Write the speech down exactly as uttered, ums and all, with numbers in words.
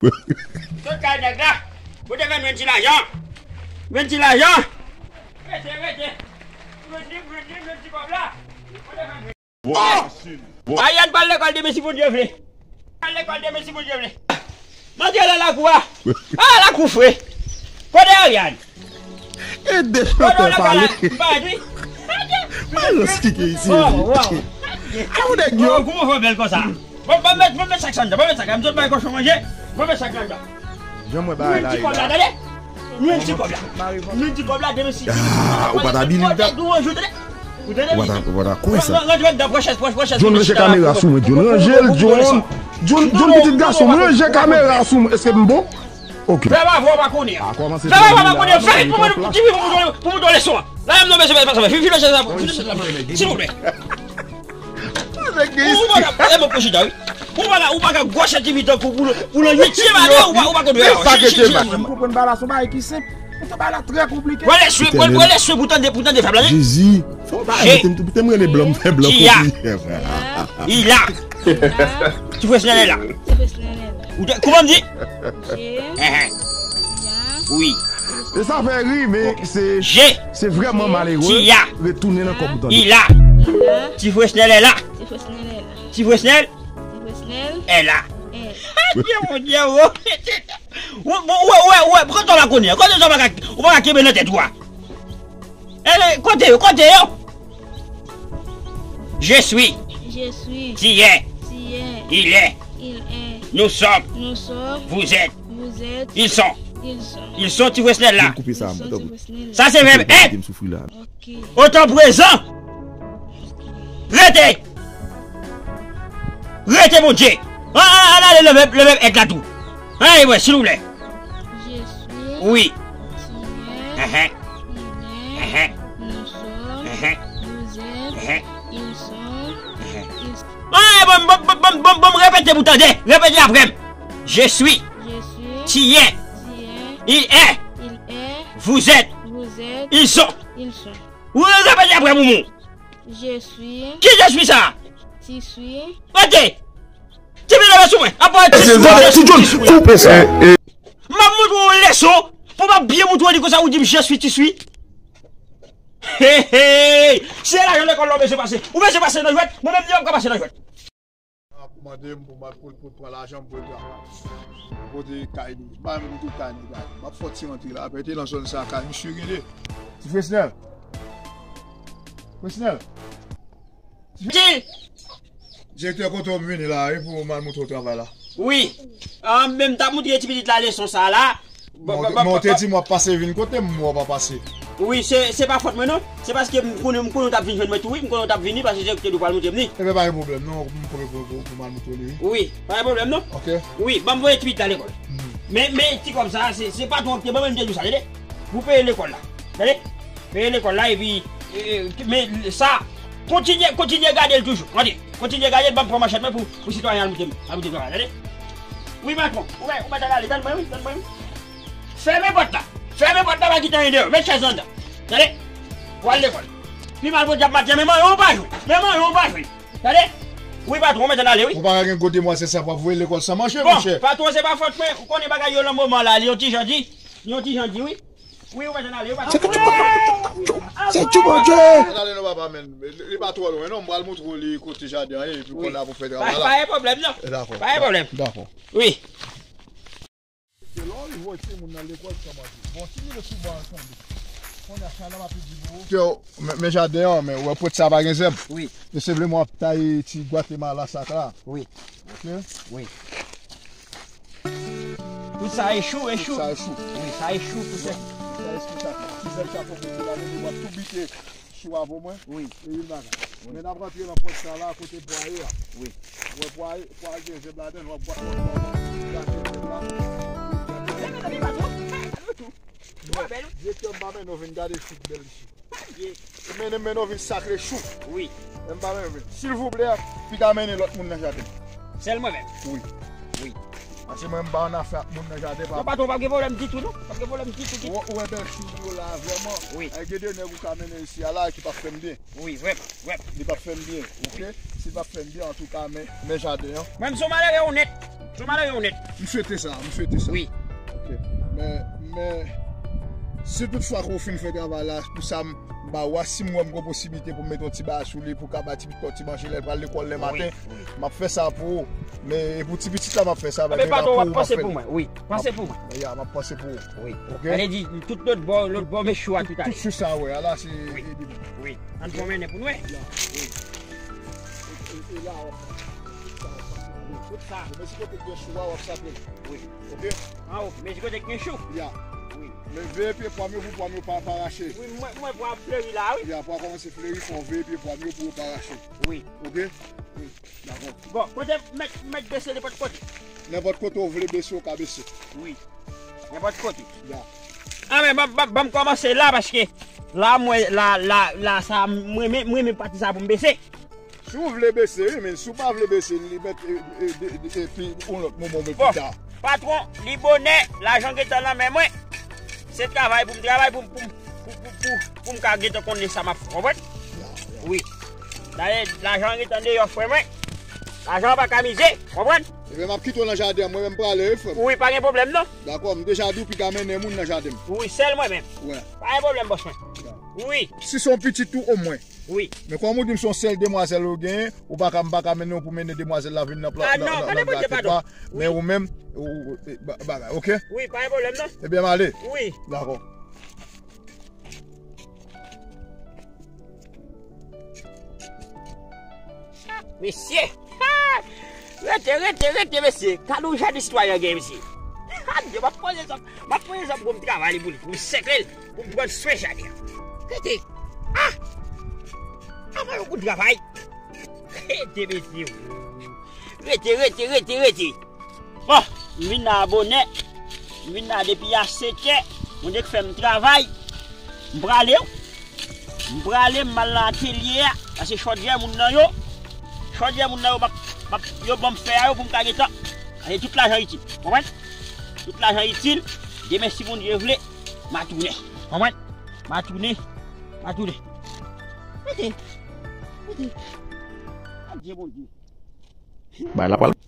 Sot kay nèg la. Pote vin, vin ti lajan. Vin ti lajan. Rete, rete. Vin, vin, vin, vin ti kòb la. Pote vin. Ariane pral lekòl demen si Bondye vle. Pral lekòl demen si Bondye vle. Mande la lakou a. Ah, lakou fre. Kote Ariane? Ede chantè pale. Alòs ki gen isi. Aw nèg yo. Kouman fè bèl konsa? Bon, bon, met, bon, met sak sa anndan, bon, met sak la. M sot bay kòchon manje. Bon, met sak la anndan. Jan mwen bagay la ye la. Mwen ti kòb la. Mwen ti kòb la, demen si. Ah, ou pa ta bini tèt. Ou pa ta, ou pa ta kwè sa. Rantre anndan, pran chèz, pran, pran chèz. John, ranje kamera sou mwen, John. Ranje l, John. John, John, pitit gason, ranje kamera sou mwen. Èske m bon? Ok. Fè pa vwa pa konnen. Fè pa vwa pa konnen. Fè pou mwen, ti fi pou mwen, pou mwen leson an. La, m nan bezwen fè sa. Fini, fini chèz la, fini chèz la. Silvouplè. Ou pa ka, e mwen pou chita, wi. Ou pa ka, ou pa ka gwo chèz ti fi tankou pou, pou nan uityèm ane, ou pa, ou pa konn fè. Sa ki te bat. M konprann bagay la, se yon bagay ki senp. Mwen te bay la trè konplike. Wè lè swe, wè, wè lè swe pou tande, pou tande fèb la, wi. Jezi. Fò w pa mete m tou, te m rele blan, m fè blan kopi. Il a. Ti Fresnel est là. Ti Fresnel est là. Ou te, kouman m di? Je. Ehe. Ya. Wi. E sa fè ri, men se, je, se vrèman malere. Ti a. Retounen nan kòb ou tande. Il a. Il a. Ti Fresnel est là. Ti Fresnel est là. Ti Fresnel. Ti Fresnel. Est là. Est là. Adye, mon Dieu, oh. Ou, ou, ou, ou, ou, kote w pa konnen? Kote w pa ka, ou pa ka kenbe nan tèt ou a? Eh, kote yo, kote yo? Je suis. Je suis. Tu es. Tu es. Il est. Il est. Nous sommes. Nous sommes. Vous êtes. Vous êtes. Ils sont. Ils sont. Ils sont, Ti Fresnel la. Koupe sa, ils sont, tanpri. Ti Fresnel la. Sa se vèb èt. Kite m soufri la. Ok. Otan prezan. Rete. Rete, Bondye. An, an, an ale le vèb, le vèb èt la tou. An, e mwen, silvouplè. Je suis. Wi. Tu es. Ehe. Il est. Ehe. Nous sommes. Ehe. Vous êtes. Ehe. Ils sont. Ehe. Ils sont. An, e bon, bon, bon, bon, bon, bon, repete pou tande. Repete apre m. Je suis. Je suis. Tu es. Tu es. Il est. Il est. Vous êtes. Vous êtes. Ils sont. Ils sont. Ou repete apre m, ou. Je suis. Ki je suis sa? Tu suis. Rete! Ti fi leve sou mwen. Apa ti sou mwen, ti sou mwen, ti sou mwen. Koupe sa. M ap montre w yon leson. Pou m ap byen montre w li konsa, ou di m je suis, tu suis. Hey, hey. Se lajan lekòl la ou bezwen pase. Ou bezwen pase nan jwèt. Mwen menm, li p ap ka pase nan jwèt. Ap mande m pou m al pou, pou pran lajan m pou l travay. Kote kay li? Ba m kote kay li, kay li. M ap fè ti rantre la. Pete nan zòn sa, kay misye rele. Ti Fresnel. Fresnel. Ti. Direktè, kote w vini la, wi, pou m al montre w travay la. Wi. Ah, men m t ap montre ti pitit la leson sa la. Bon, men w te di m w ap pase vin kote m, mwen w pa pase. Wi, se, se pa fòt mwen non. Se paske m konnen, m konnen w t ap vin jwenn mwen tou, wi. M konnen w t ap vini paske direktè di w pral montre m li. Enben, pa gen pwoblèm non, m pran pou, pou, pou m al montre w li, wi. Wi, pa gen pwoblèm non. Ok. Wi, ban m voye ti pitit la lekòl. Hmm. Men, men ti kòb sa, se, se patwon ki te ban mwen, m te di w sa, tande. Pou peye lekòl la. Tande? Peye lekòl la, epi, e, e, men sa, kontinye, kontinye gade l toujou. Tande? Kontinye gade l, ban m pran manchèt mwen pou, pou sitwayen al montre m, al montre m travay, tande? Wi, patwon, ou mèt, ou mèt al ale, tann mwen, wi, tann mwen, wi. Fèmen pòt la. Fèmen pòt la, pa kite anyen deyò. Met chèz anndan. Tande? Ou al lekòl. Pi mal pou dyab maten, men manyen w pa jwe. Men manyen w pa jwe. Tande? Wi, patwon, ou mèt al ale, wi. Ou pa ka gen gwo demwazèl sa pou ap voye lekòl san manje, monchè. Bon, patwon, se pa fòt mwen. Ou konnen bagay yo nan moman la, li yon ti jan di. Li yon ti jan di, wi. Wi, ou mèt al ale, wi, patwon. Se tchou, tchou, tchou, tchou. Se tchou, Bondye. Al ale non, papa, men. Li, li pa twò lwen, non. M pral montre w li kote jaden an ye, epi kounye a pou fè travay la. Pa, pa gen pwoblèm, non. Dakò. Pa gen pwoblèm. Dakò. Wi. Se lè w rive wè timoun nan lekòl san manje. Bon, timoun yo sou ban an tonbe. Kounye a, sa la m ap di pou ou. Yo, men, men jaden an, men ou wè pòt sa pa gen zèb. Wi. E se vle mwen ap taye ti gwatemala sa la. Wi. Ok? Wi. Tout sa echou, echou. Tout sa echou. Wi, sa echou, tout sa. Tout sa echou, sa. Ti zèb sa fò kote la, men li w ap tou bite. Sou avè mwen. Wi. E yon bagay. Wi. Men n ap rantre nan pòt sa la, kote pwa ye a. Wi. Wè pwa, pwa gen zèb ladan l, w ap bwat pòt la, gate zèb la. Direktè, m pa mennen w vin gade chou bèl isit. Mennen, mennen w vin sakle chou. Wi. Men m pa mennen w vin. Silvouplè, piga mennen lòt moun nan jaden. Sèl mwen menm? Wi. Wi. Paske mwen, m pa annafè ak moun nan jaden pa m. Non, patwon, p ap gen pwoblèm ditou, non. P ap gen pwoblèm ditou, ditou. Ou, ou wè bèl chou yo la, vrèman. Wi. Ay, gen de nèg ou ka mennen isi a la ki p ap fè m byen. Wi, vrèman, vrèman. Li p ap fè m byen, ok? Si l p ap fè m byen, antouka, men, men jaden an. Mwen, m se yon malere onèt. Sou malere ou nèt. M swete sa, m swete sa. Wi. Ok. Men, men, si toutfwa ke w fin fè travay la, pou sa m ba ou a, si m wè m gen posiblite pou m mete yon ti bagay sou li, pou l ka bay ti pitit ti manje lè l pral lekòl lè maten, m ap fè sa pou ou. Men, e pou ti pitit la, m ap fè sa, men pa pou ou, m ap fè. Wi, panse pou mwen. Ya, m ap panse pou ou. Wi. Ok? Sa vle di, tout lòt bò, lòt bò, men chou a tout ale. Tout sou sa, wi. Ala, se. Wi. Wi. Ann pwomennen pou nou, wi. Ya, wi. E, e, e la, w ap fè sa, w ap fè sa. Tout sa. Men si kote gen chou a, w ap sape. Wi. Ok? Anwo, men si kote gen chou. Ya. Wi. Men veye pye pwa m yo pou pwa m yo pa, pa rache. Wi, mwen, mwen pwa fleri la, wi. Ya, pwa kòmanse fleri, fò w veye pye pwa m yo pou yo pa rache. Wi. Ok? Wi. Dakò. Bon, kote mèt, mèt bese nenpòt kote. Nenpòt kote w vle bese, w ka bese. Wi. Nenpòt kote. Ya. A, men ban, ban, ban m kòmanse la, paske la, mwen, la, la, la, sa, mwen, mwen, mwen, mwen pati sa pou m bese. Si w vle bese, wi, men si w pa vle bese, li mèt, e, e, de, de, epi yon lòt moman, men pita. Bon, patwon, li bonè, lajan gentan nan men mwen. Se travay pou m travay, pou m, pou m, pou, pou, pou, pou m ka gentan konnen sa m ap fè, konprann? Ya, ya. Wi. Dayè, lajan gentan deyò, frè mwen. Lajan pa ka mize, konprann? Ebyen, m ap kite w nan jaden an, mwen menm prale, wi, frè m. Wi, pa gen pwoblèm, non. Dakò, m deja di w pi ka mennen moun nan jaden m. Wi, sèl mwen menm. Wi. Pa gen pwoblèm, bòs mwen. Ya. Wi. Si se yon pitit ou, omwen. Wi. Men kòm ou di m se yon sèl demwazèl ou genyen, ou pa ka, m pa ka mennen w pou mennen demwazèl la vin nan pla-, nan, nan, nan gate pa. Men ou menm, ou, ou, e, ba-, bagay, ok? Wi, pa gen pwoblèm, non. Ebyen, m ale. Wi. Dakò. Mesye! Ha! Rete, rete, rete, mesye! Gade yon jan de sitwayen gen, mesye! Ha! Mesye, m ap poze zòb, m ap poze zòb gwo m travay li pou li, pou m sèkle l, pou m pran swen jaden an. Rete! Ah! Avan yon kout travay! Rete, mesye! Rete, rete, rete, rete! Bon, m vin la bonè. M vin la depi a sèt è. Bondye k fè m travay. M prale, wi. M prale, m al nan atelye a. Sa se chòdyè moun nan yo. Chòdyè moun nan yo, m ap, m ap, yo ban m fè a yo pou m ka gentan. Sa se tout lajan itil. Konprann? Tout lajan itil. Demen, si Bondye vle, m a tounen. Konprann? M a tounen. M a tounen. Rete. Rete. Adye, Bondye. Bay la pral